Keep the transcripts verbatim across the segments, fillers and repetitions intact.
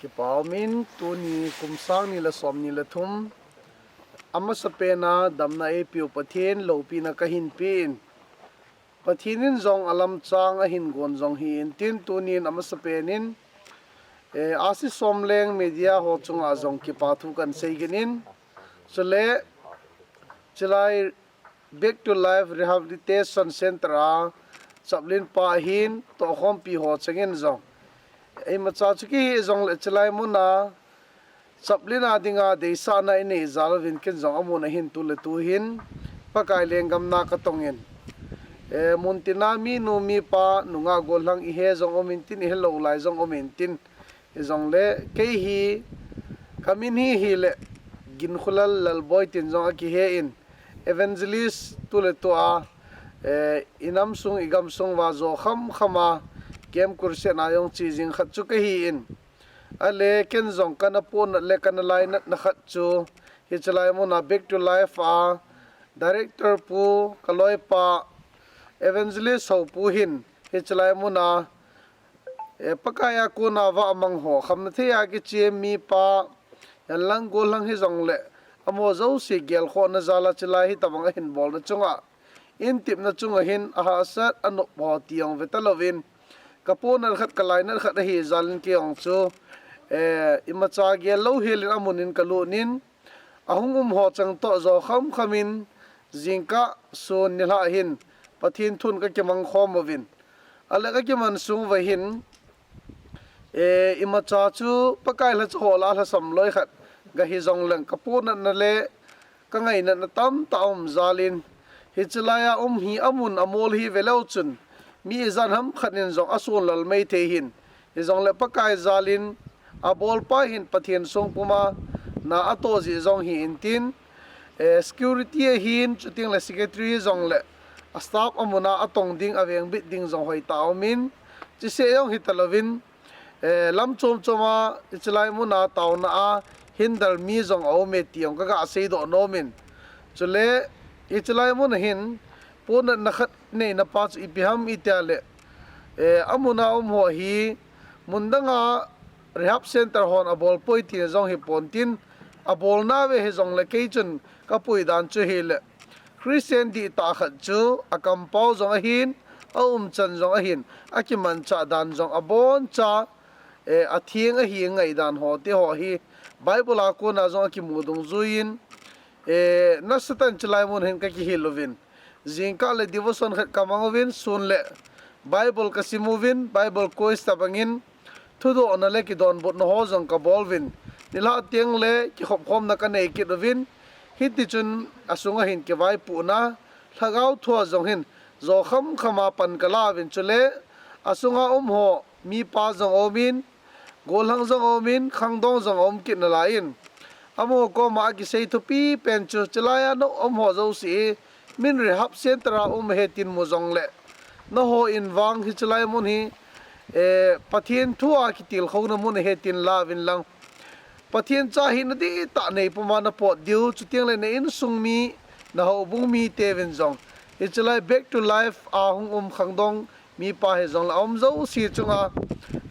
Kipah umin, tuni kum sang ni le som ni le thum, amasapen a damna eipeu Pathen loupina kahin pen. Pathen in jong alamchang ahin gon jong hi intin, tunin amasapen in, eh, Asi Somleng Media ho chunga jong kipa thu kan sei kit in. Chule, chulai Back to Life Rehabilitation Center a chaplain pa ahin, tohkhompi ho chengin jong, imacha chu kihi jongle chulai muna chaplain a dinga deisahna inei jal uvin ken jong amun ahin tu le tu hin Pakai lenggam na katongin, eh, muntina minu mipa nungah gollhang ihe jong um intin, ihe lou lai jong um intin, hijongle kei hi kamin hi hile Ginkholal Lalboi tin jong akihe in, evangelist tu le tua, eh, inam sung igam sung uva jo khamkham a camp crusade na jong che jing khat chu kahi in. Ale ken jong kana ponat le kana lainatna khat chu, hiche lai muna Back to Life a director pu, kaloipa evangelist ho pu hin, hiche lai muna, eh, Pakai a kona vahmang ho, khamna thei a kichem mipa, hinlang gollhang hijongle, amaho jouse gelkhohna jal a chulai hitobang ahin bolna chunga, intipna chunga hin ahahsat anop ho ti jong veta louvin, kaponat khat kalainat khat ahi jal in kei jong chu, eh, imacha gel louhel in amun in kalut in, ahung um ho cheng toh jo khamkham in, jingkah sun nilhah hin Pathen thun kakimang khom uvin. Ale kakiman sung uva hin, eh, imacha chu Pakai lhacha ho lah a lhasam loi khat gahi jongleng kaponatna le kangainatna tamtah aum jal in, hiche lai a um hi amun amol hi veleu chun, mi ijat ham khat in jong asonlal mei thei hin, hijongle Pakai jal in abolpa hin Pathen sung puma na atoh jeh jong hi intin, eh, security ahin, chutengle secretary hijongle a staff amun a atong ding, avengbit ding jong hoitah a um in, chuseh jong hita louvin, eh, lam chom chom a, hiche lai muna taona a hindal mi jong aume ti jong kaga seidoh nom in. Chule, hiche lai muna hin, ponatna khat neina pa chu ipi ham itile, eh, amun a um ho hi, mun dang a rehab center hon abol poi tina jong hipon tin, abol nauve hijongle kei chun kapui dan chu hile, Christian dihtah khat chu akampau jong ahin, aumchan jong ahin, akimanchah dan jong aboncha, eh, atheng ahi ngaidan ho te ho hi, Bible a kona jong akimu dungjuiyin, eh, nasatah in chulai mun hin kakihil uvin. Jingkah le devotion khat kamang uvin, sun le Bible kasim uvin, Bible quiz tobang in, thudohna le kidonbutna ho jong kabol uvin. Nilhah tengle kikhopkhomna kanei kit uvin. Hitichun asunga hin kivaipohna, lhagao thua jong hin jo khamkham a pan kala uvin, chule asunga um ho mipa jong aumin, gollhang jong aumin, khangdong jong aum kit nalai in. Amaho koma akisei thupi pen chu, chulai a na um ho jouse hi, min rehab center a um ahi tin mu jongle, nangho in vang hiche lai mun hi, eh, Pathen thu a kitilkhouna mun ahi tin la uvin lang, Pathen cha hina dihtah neipuma napot diu, chutengle na insung mi, nahoubung miteuvin jong, hiche lai Back to Life a hung um khangdong mipa hijongle aum jouse chunga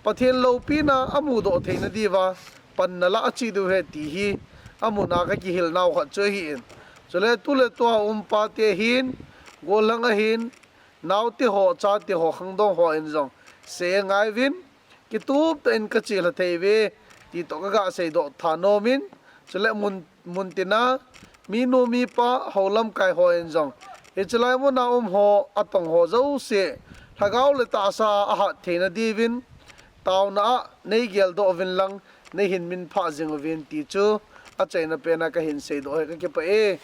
Pathen loupina amudoh theina diuva pan nalah cheh diu ahi ti hi amun a kakihil nau khat chu ahin. Chule tu le tua um pate hin, gollhang ahin, naote ho, chate ho, khangdong ho in jong sei angai uvin, kituptah in kachelha thei uve ti toh kaga seidoh tha nom in, chule mun, muntina minu mipa houlamkai ho in jong, hiche lai muna um ho, atong ho jouse lhagao le tahsa a ahat theina diuvin, taona a neigeldoh uvin lang, neihin minphah jing uvin ti chu achaina pen a kahin seidoh ahi, kakipah e.